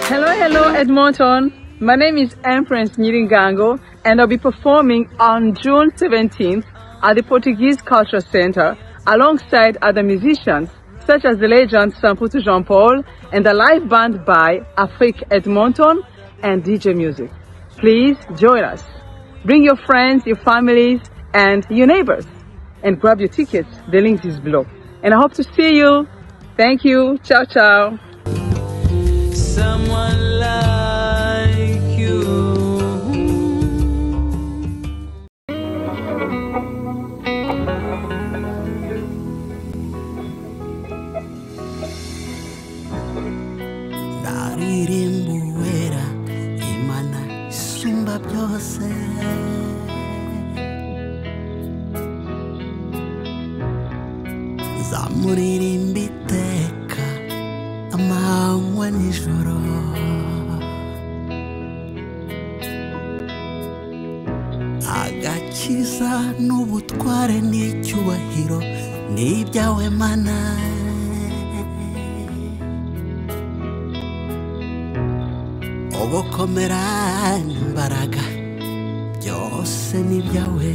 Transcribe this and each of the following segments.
Hello, hello, Edmonton. My name is Empress Nyiringango, and I'll be performing on June 17th at the Portuguese Cultural Center alongside other musicians such as the legend Samputu Jean Paul and the live band by Afrique Edmonton and DJ Music. Please join us. Bring your friends, your families, and your neighbors, and grab your tickets. The link is below. And I hope to see you. Thank you. Ciao, ciao. Someone like you. Ndaririmba uwera Imana isumba byose, nzamuririmba iteka amanywa n'ijoro. Agakiza n'ubutware n'icyubahiro ni ibyawe Mana. Ugukomera n'imbaraga byose ni ibyawe.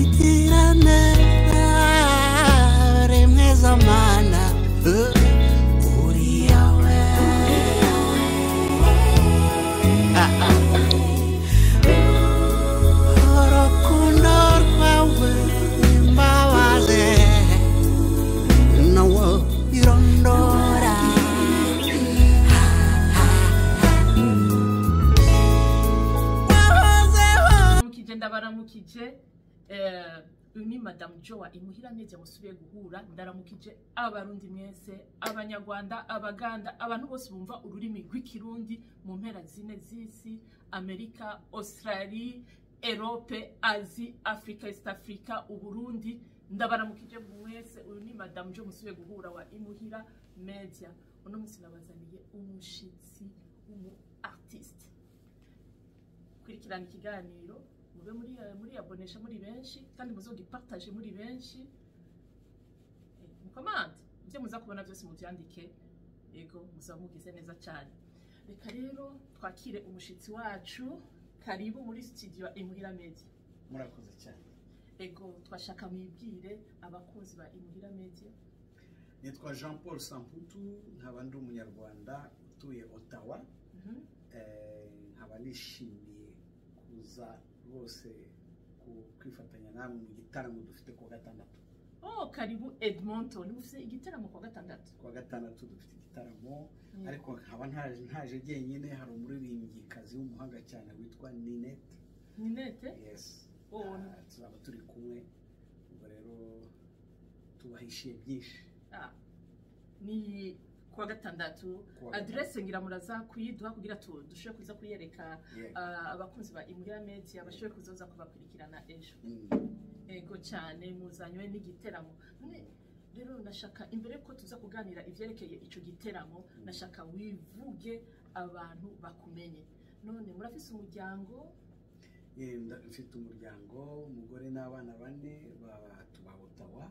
Ugira neza uri mwiza Mana, uri yawe. Urukundo rwawe n'imbabazi nawo irondora. Ndabaramukije, ndabaramukije. Uyu ni Madame Joa Imuhira Media musubiye guhura. Ndaramukije Abarundi mwese, Abanyarwanda, Abaganda, abantu bose bumva ururimi rw'Ikirundi mu mpera zine z'isi: Amerika, Australie, Europe, Asie, Africa, East Africa, Uburundi. Ndabaramukije mwese. Uyu ni Madame Jo musubiye guhura wa Imuhira Media. Uno munsi nabazaniye umushitsi w'umu artiste. Kurikirana ikiganiro, mube muri abonesha muri benshi, kandi muzogipartage muri benshi. Mukomande ibyo muza kubona byose mubyandike. Yego, muzaba mugize neza cyane. Reka rero twakire umushitsi wacu. Karibu muri studio ya Imuhira Media. Murakoze cyane. Ego, twashaka mwibwire abakunzi ba Imuhira Media. Nitwa Jean Paul Samputu, nkaba ndi Umunyarwanda utuye Ottawa. Nkaba nishimiye kuza rwose kwifatanya namwe mu gitaramo dufite kuwa gatandatu. Oh, karibu Edmonton. Mufise igitaramo kuwa gatandatu? Kuwa gatandatu dufite igitaramo, ariko nkaba ntaje jyenyine. Hari umuririmbyikazi w'umuhanga cyane witwa Ninette. Ninette? Yes. Oh. Tuzaba turi kumwe, ubwo rero tubahishiye byinshi. Ah, ni kuwa gatandatu. Kuwa gatandatu. Adresse ngira muraza kuyiduha kugira dushobore kuza kuyereka abakunzi ba Imuhira Media, bashobore kuzoza kubakurikirana ejo. Ego cyane, muzanywe n'igiteramo. None rero nashaka, imbere ko tuza kuganira ivyerekeye ico giteramo, nashaka wivuge abantu bakumenye. None murafise umuryango? Mfite umuryango, umugore n'abana bane tuba Ottawa.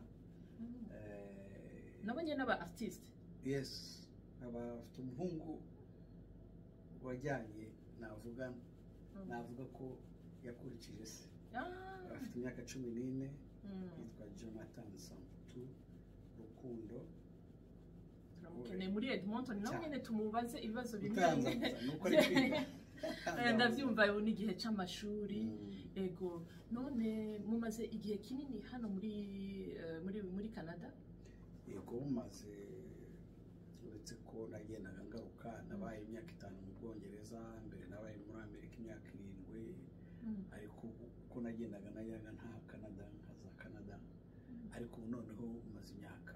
Nabo nyene n'aba artiste? Yes, aba afite umuhungu wajyanye, navuga ko yakurikije se. Afite imyaka 14, yitwa Jonathan Samputu Rukundo. Turamukeneye muri Edmonton nawe Cyane. nyene, tumubaze ibibazo bimwe Utayanza bimwe. gusa, nuko ari kwiga. Ndavyumva, ubu ni igihe c'amashuri. Ego, none mumaze igihe kinini hano muri Canada? Yego, maze, uretse ko nagendaga ngaruka, nabaye imyaka 5 mu Bwongereza mbere, nabaye muri Amerika imyaka 7, ariko uko nagendaga najyaga nta Canada, nkaza Canada, ariko ubu noneho umaze imyaka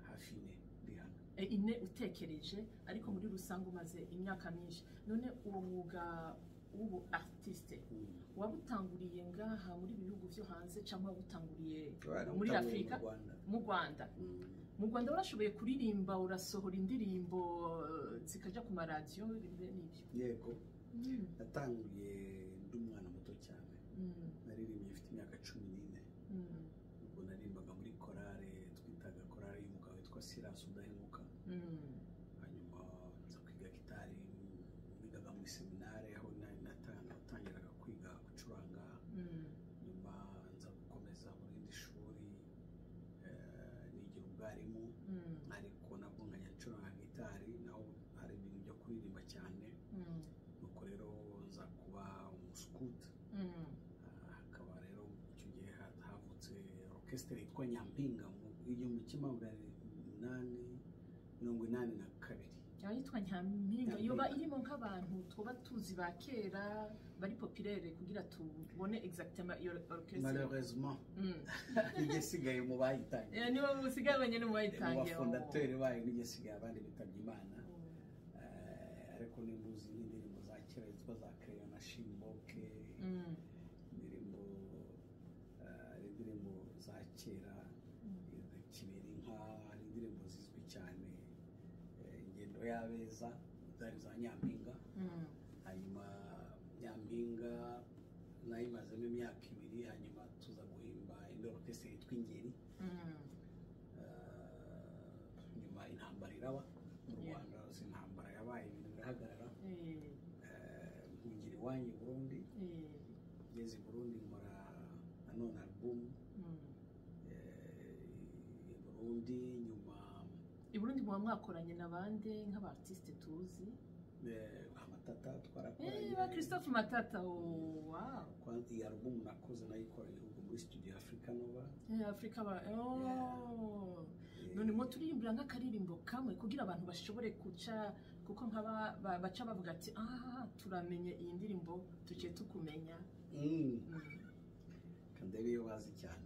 hafi 4 ndi hano. 4 utekereje, ariko muri rusange umaze imyaka myinshi. None uwo mwuga w'ubu artiste wabutanguriye ngaha muri ibi bihugu vyo hanze, cyangwa wabutanguriye muri Nawutanguriye Afurika? mu Rwanda. Mu Rwanda. Mu Rwanda warashoboye kuririmba, urasohora indirimbo, zikaja ku maradiyo, ibintu bene ibyo? Yego, natanguye ndi umwana muto cyane. Naririmbye mfite imyaka 14. Ubwo naririmbaga muri korale twitaga Silas Udahemuka. Hanyuma nza kwiga gitari, nigaga muri seminari aho natangiraga kwiga gucuranga. Nyuma nza gukomeza mu rindi shuri, nigira ubwarimu, ariko nabwo nkajya ncuranga gitari, naho hari ibintu byo kuririmba cyane. Nuko rero nza kuba umuskuti. Hakaba rero icyo gihe havutse orchestre yitwa Nyampinga mu 1882. Yitwa Nyampinga, yoba irimo nk'abantu tuba tuzi ba kera bari populaire kugira tubone exactement iyo orchestre. Malheureusement nijye sigaye mu bayitangiye. Niba musigaye wenyine mu bayitangiye, mu bafondateri bayo nijye sigaye, abandi bitabye Imana. Ariko nimbuzi n'indirimbo za kera zitwa za Crayon na Shimboke, indirimbo indirimbo za kera, Kibera inka, hari indirimbo zizwi cyane, ingendo y'abeza, zari za Nyampinga. Hanyuma Nyampinga nayimazemo imyaka 2, hanyuma tuza guhimba indi orchestre yitwa Ingeri. Nyuma intambara iraba mu Rwanda, intambara yabaye ibintu birahagarara. Nkungira iwanyu i Burundi, ngeze i Burundi nkora nanone album i Burundi. Nyuma i Burundi muba mwakoranye n'abandi nk'aba artiste tuzi? Matata twarakoranye. Ba Christophe Matata, wow. Iyi album nakoze nayikoranye ahubwo muri studio Africa Nova. Africa ba oh. None mo turirimbira nk'akaririmbo kamwe kugira abantu bashobore kuca, kuko nk'aba baca bavuga ati ah turamenye iyi ndirimbo tuciye tukumenya. Kandebe yo bazi cyane.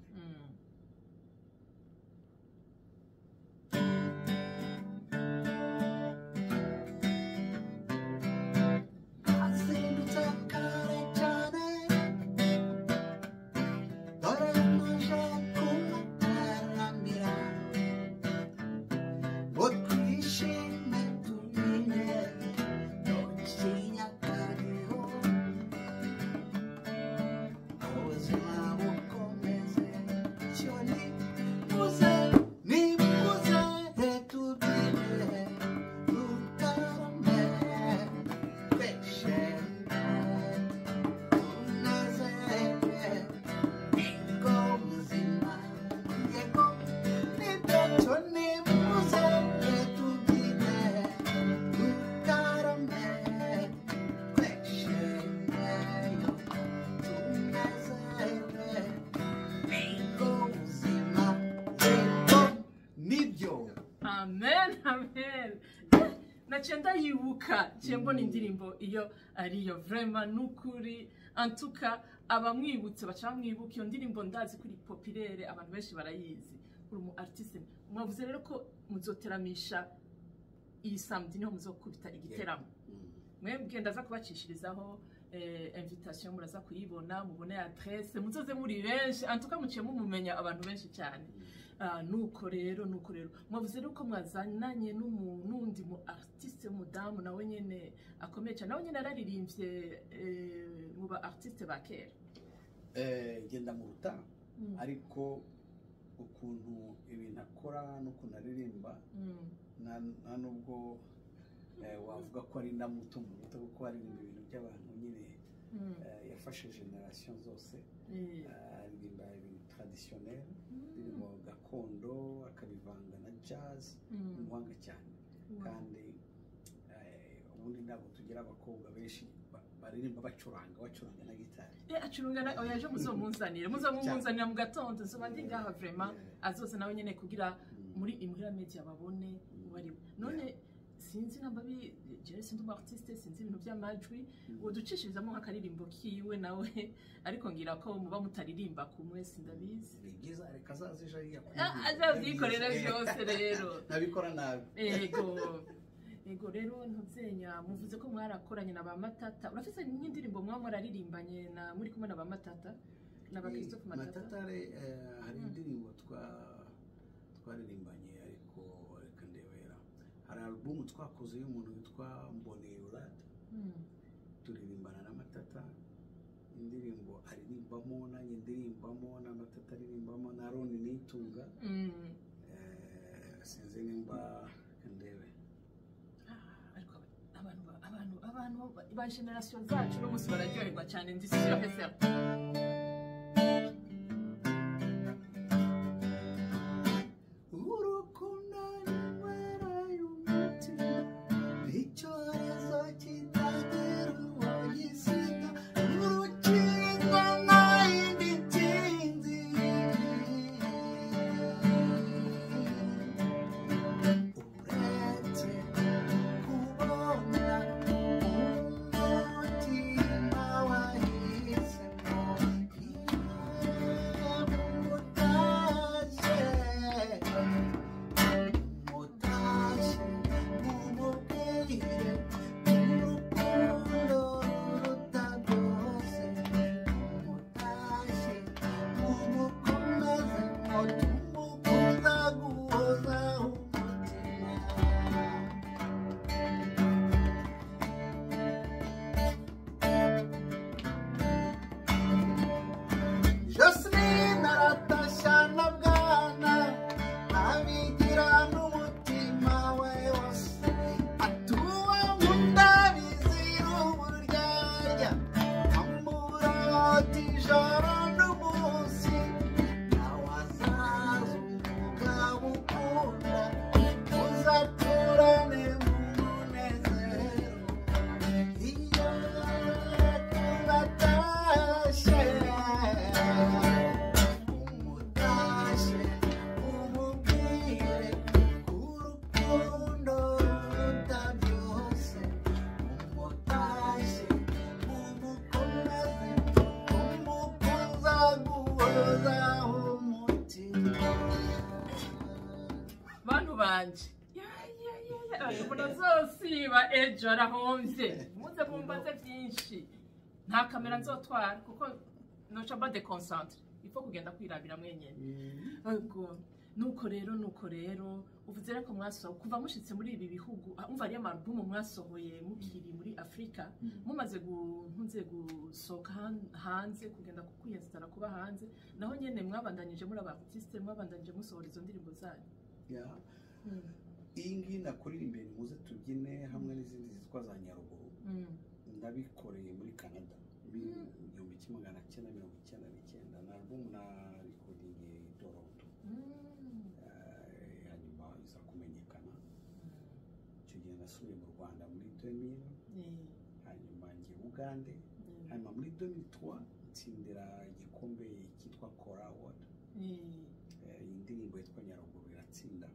Amen, amen. Naciye ndayibuka, ciye mbona indirimbo iyo ariyo vraiment nukuri. Antuka abamwibutse baca bamwibuka iyo ndirimbo, ndazi kuri populaire abantu benshi barayizi. Uri mu artiste, mwavuze rero ko muzoteramisha iyi samedi, niho muzokubita igiteramo. Mwebwe ndaza kubacishirizaho invitation, muraza kuyibona, mubone adresse, muzoze muri benshi. Antuka muciye mumumenya abantu benshi cyane. Nuko rero mwavuze rero ko mwazananye n'undi mu artiste w'umudamu nawe nyene akomeye cyane, nawe nyene araririmbye mu ba artiste ba kera. Ngenda muruta, ariko ukuntu ibintu akora n'ukuntu aririmba, nta nubwo wavuga ko ari na muto mu muto, kuko aririmba ibintu by'abantu nyine yafashe generation zose. Aririmba ibintu traditionnel, indirimbo gakondo, akabivanga na jazz. Ni umuhanga cyane. Kandi ubundi ntabwo tugira abakobwa benshi baririmba bacuranga na gitari. Acuranga na oya, ejo muzomunzanira mu gatondo nzoba ndi ngaha vraiment, azoze nawe nyene kugira muri Imuhira Media babone uwo ari we. None sinzi namba bi jewe sindi umu artiste, sinzi ibintu by'amajwi, woducishirizamo nk'akaririmbo kiwe nawe, ariko ngira ko muba mutaririmba kumwe, sindabizi. Ni byiza, reka azaze ejo ariya Azavyikorera byose rero. Nabikora nabi. Ego rero ntuzenya, muvuze ko mwarakoranye na ba Matata, urafise nk'indirimbo mwa mwararirimbanye na muri kumwe na ba Matata na ba Christophe Matata? Matata hari indirimbo twaririmbanye, ariko reka ndebera. Hari album twakoze y'umuntu witwa Mboneye Urad, turirimbana na Matata, indirimbo aririmbamo nanjye ndirimbamo, na Matata aririmbamo na Ron Nitunga. Sinzi nimba ndebe. Ariko abantu ba generation zacu no musi bararyoherwa cyane, ndi sûr et certain. Urukundo ni y'umutima, icyorezo kitagira uwo gisiga, urukingo nta yindi ntsinzi. Uretse kubona umutima wahisemo, iyo mutashye mumubwire urukundo ruruta byose, mutashye mumukomeze mutumukuza guhoza umutima. Joseline aratashya na bwana, abigira n'umutima we wose, atuba mu ndabizira uburyarya, amurota ijoro n'umunsi, nawe azaza umugabo ukunda, muzaturane mu munezero, iyo kubatashye umutashye umubwire urukundo ruruta byose, umutashye umukomeze umukuza guhoza umutima. Bantu banje, umuntu azosiba ejo arahomvye, muze mumbaze byinshi, nta kamera nzotwara kuko noca mba déconcentré, il faut kugenda kwirabira mwenyene. Ubwo nuko rero uvuze reko mwasohoye kuva mushitse muri ibi bihugu, umva ariyo album mwasohoye mukiri muri Afrika, mumaze nkunze gusohoka hanze kugenda kwiyinstalla kuba hanze, naho nyene mwabandanyije muri aba artiste, mwabandanyije musohora izo ndirimbo zanyu? Yeah. Iyi ngiyi nakuririmbiye ni Muze Tubyine hamwe n'izindi zitwa za Nyaruguru, nabikoreye muri Canada muri 1999, na album na recording i Toronto. Hanyuma iza kumenyekana. Icyo gihe nasubiye mu Rwanda muri 2000, hanyuma njye Bugande, hanyuma muri 2003 ntsindira igikombe cyitwa Kora Award. Iyi ndirimbo yitwa Nyaruguru iratsinda.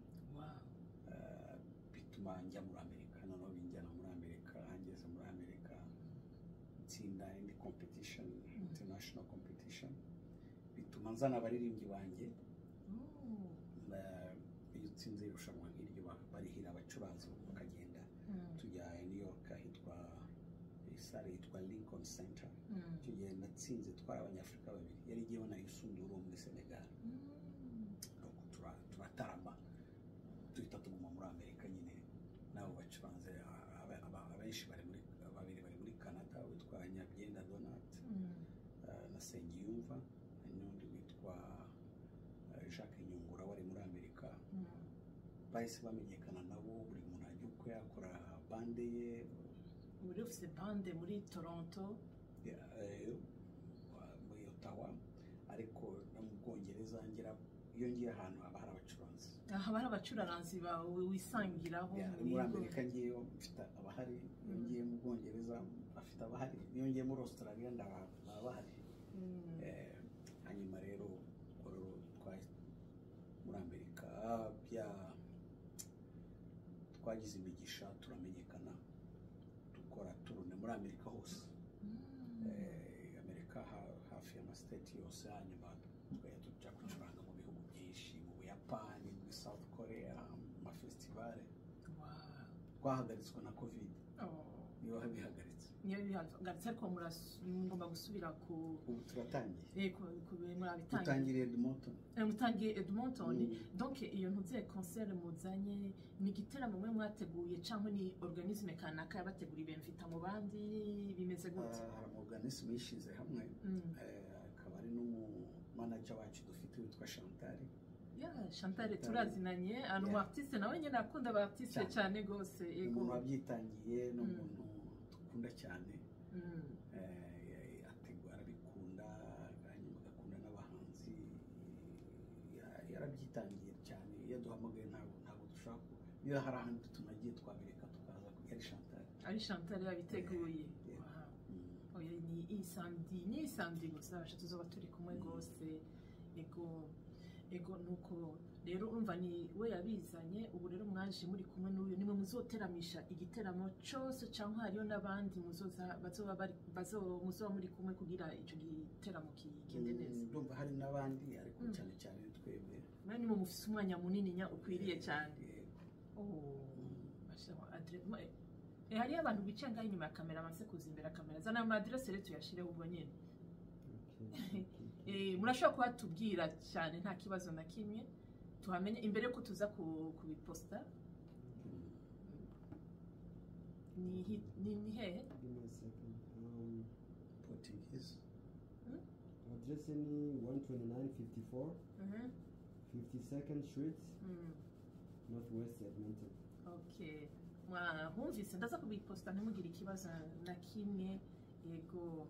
Bituma njya muri Amerika, noneho binjyana muri Amerika. Ngeze muri Amerika nsinda indi competition, international competition, bituma nzana abaririmbyi banjye. Iyo utsinze irushanwa nk'iryo barihira abacuranzi bakagenda, tujya i New York ahitwa salle yitwa Lincoln Center. Icyo gihe natsinze twari abanyafurika babiri, yari igiyeho na Youssou N'Dour wo muri Senegal. Nuko turatarama, duhita tuguma muri Amerika nyine n'abo bacuranze. Abenshi bari muri, babiri bari muri Canada, witwa Nyabyenda Donat na Nsengiyumva, hari n'undi witwa Jacques Nyungura wari muri Amerika. Bahise bamenyekana nabo, buri muntu ajya uko yakora bande ye. Uri ufise bande muri Toronto? Muri Ottawa, ariko no mu Bwongereza ngira iyo ngiye ahantu haba hari abacuranzi. Haba hari abacuraranzi bawe wisangiraho? Yeah, muri Amerika ngiyeyo mfite abahari, iyo ngiye mu Bwongereza bafite abahari, iyo ngiye muri Australia baba bahari. Hanyuma rero ubwo rero muri Amerika bya twagize imigisha, turamenyekana, dukora tournée muri Amerika hose. Amerika hafi y'amasiteti yose, hanyuma tukajya tujya gucuranga mu bihugu byinshi, mu Buyapani, muri South Korea, mu mafestivale. Twahagaritswe na Covid. Niyo bihagaritse. Niyo bihagaritse, ariko mugomba gusubira ku Ubu turatangiye. Murabitangiye. Dutangiriye Edmonton. Mutangiye Edmonton. Donc iyo ntuze concert muzanye ni igiteramo mwe mwateguye cyangwa ni organisme kanaka yabateguriye bemvita mu bandi, bimeze gute? Hari organisme yishyize hamwe, akaba ari n'umumanager wacu dufite witwa Chantal. Ya, Chantal turazinanye, ari umu artiste nawe nyine, akunda aba artiste Cyane. cyane gose. Ni Yego. umuntu wabyitangiye, ni umuntu dukunda cyane. Ategura, arabikunda, hanyuma agakunda n'abahanzi. Yarabyitangiye cyane. Iyo duhamagaye ntabwo dushobora niba hari ahandi tunagiye twabireka tukaza, yari Chantal. Ari Chantal yabiteguye. Yeah. Wow. Oya, ni iyi samedi, ni iyi samedi gusa basha tuzoba turi kumwe rwose. Ego, nuko rero urumva ni we yabizanye. Ubu rero mwaje muri kumwe n'uyu, nimwe muzoteramisha igiteramo cyose, cyangwa hariyo n'abandi muzoza bazoba bari muzoba muri kumwe kugira ico giteramo kigende neza? Ndumva hari n'abandi, ariko cyane cyane ni twebwe. Mwe nimwe mufise umwanya munini nya ukwiriye cyane. Yego. Oh, basha hariyo abantu bicaye ngaho inyuma ya kamera banse kuza imbere ya kamera. Zana ama adresse rero tuyashireho ubwo nyene. Murashobora kuhatubwira cyane, nta kibazo na kimwe, tuhamenye imbere yuko tuza kubiposta. Ni hehe? Give me a second. Portuguese. Address ni 12954 52nd Street, Northwest Edmonton. Okay, mwahumvise, ndaza kubiposta, ntimugire ikibazo na kimwe. Yego,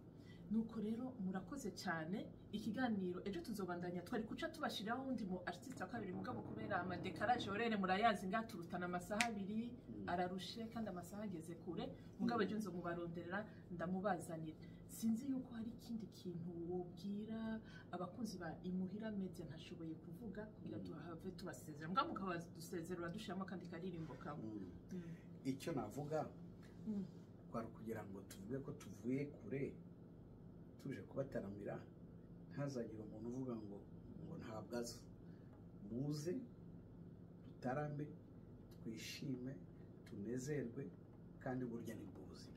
nuko rero murakoze cyane. Ikiganiro ejo tuzobandanya. Twari kuca tubashiriraho uwundi mu artiste wa kabiri, mugabo kubera ama décalage horaire murayazi, ngaha turutana amasaha 2, ararushe kandi amasaha ageze kure. Mugabo ejo nzomubaronderera ndamubazanira. Sinzi yuko hari ikindi kintu wobwira abakunzi ba Imuhira Media ntashoboye kuvuga kugira tuhave tubasezera, mugabo mukabadusezerera dushiramo akandi karirimbo kamwe. Icyo navuga kwari ukugira ngo tuvuge ko tuvuye kure tuje kubataramira, ntazagire umuntu uvuga ngo ntabwo aza. Muze dutarambe, twishime, tunezerwe, kandi burya ni bwo buzima.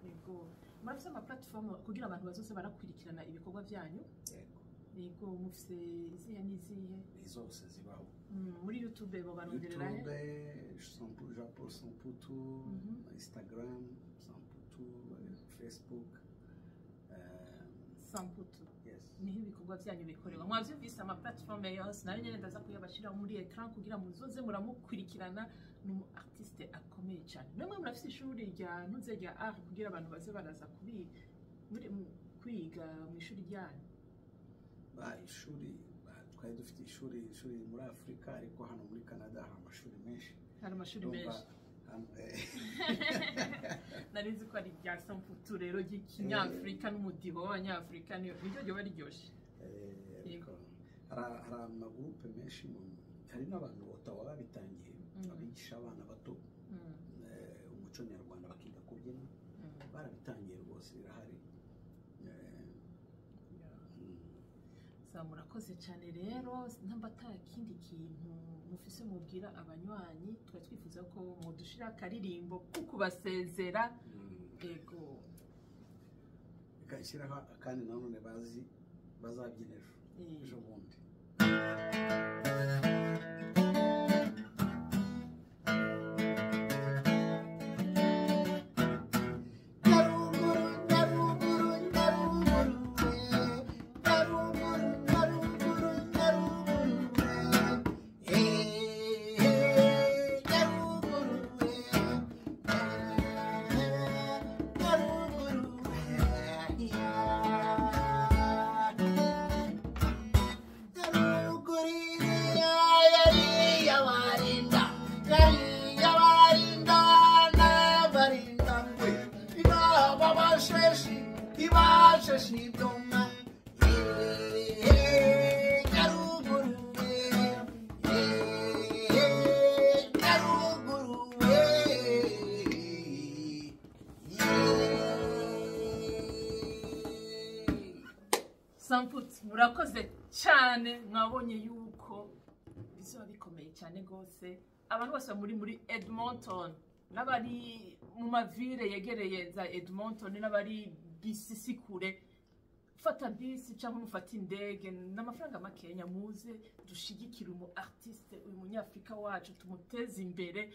Yego, murafise ama platform kugira abantu bazoze barakurikirana ibikorwa byanyu? Yego. Yego, mufise izihe n'izihe? Ni zose zibaho. Muri YouTube bo baronderera he? YouTube Jean Paul Samputu, Instagram Samputu, Facebook Samputu. Yes. Niho ibikorwa byanyu bikorerwa. Mwavyumvise, ama platform yose nayo nyene ndaza kuyabashira muri écran kugira muzoze muramukurikirana. Ni umu artiste akomeye cyane. Namwe murafise ishuri rya ntuze rya art kugira abantu baze baraza kwiga mu ishuri ryanyu? Ba ishuri twari dufite ishuri muri Afurika, ariko hano muri Canada hari amashuri menshi. Hari amashuri Ndumva menshi. Hano, Nari nzi ko ari irya Samputu rero ry'ikinyafurika n'umudiho w'abanyafurika, niryo ryoba riryoshe. Ariko hari amagurupe menshi, hari n'abantu Ottawa babitangiye, abigisha abana bato umuco nyarwanda, bakiga kubyina. Barabitangiye rwose, birahari. Sa murakoze cyane rero. Namba ata kindi kintu mufise mubwira abanywanyi, twari twifuza ko mudushira akaririmbo ko kubasezera. Ego. Reka nshyiraho akandi nanone bazi bazabyina ejo, ejo bundi. Nyaruguru, Nyaruguru, Nyaruguru we. Nyaruguru, Nyaruguru, Nyaruguru we. Eh, Nyaruguru we. Nyaruguru we. Nyaruguru yari abarinda, yari abarinda n'abarinda ngwe, ibaba basheshi, ibasheshi ibyuma. Nyaruguru we, Nyaruguru we. Samputu, murakoze cyane. Mwabonye yuko bizoba bikomeye cyane rwose. Abantu bose muri Edmonton n'abari mu ma ville yegereye za Edmonton n'abari bisi kure, fata bisi cyangwa mufate indege n'amafaranga makenya, muze dushigikire umu artiste, uyu munyafurika wacu, tumuteze imbere.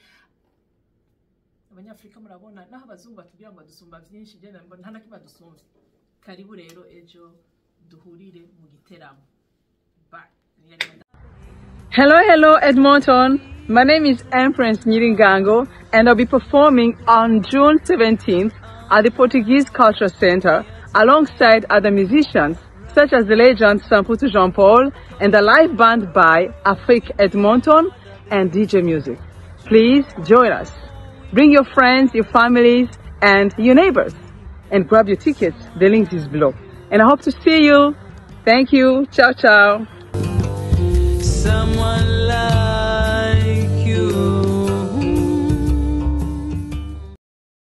Abanyafurika murabona naho abazungu batubwira ngo badusumba byinshi, byo mbona nta na kimwe badusumvye. Karibu rero ejo duhurire mu giteramo. Bye. Hello, hello, Edmonton. My name is Empress Nyiringango, and I'll be performing on June 17th at the Portuguese Cultural Center alongside other musicians such as the legend Samputu Jean Paul and the live band by Afrique Edmonton and DJ Music. Please join us. Bring your friends, your families, and your neighbors, and grab your tickets. The link is below. And I hope to see you. Thank you. Ciao, ciao.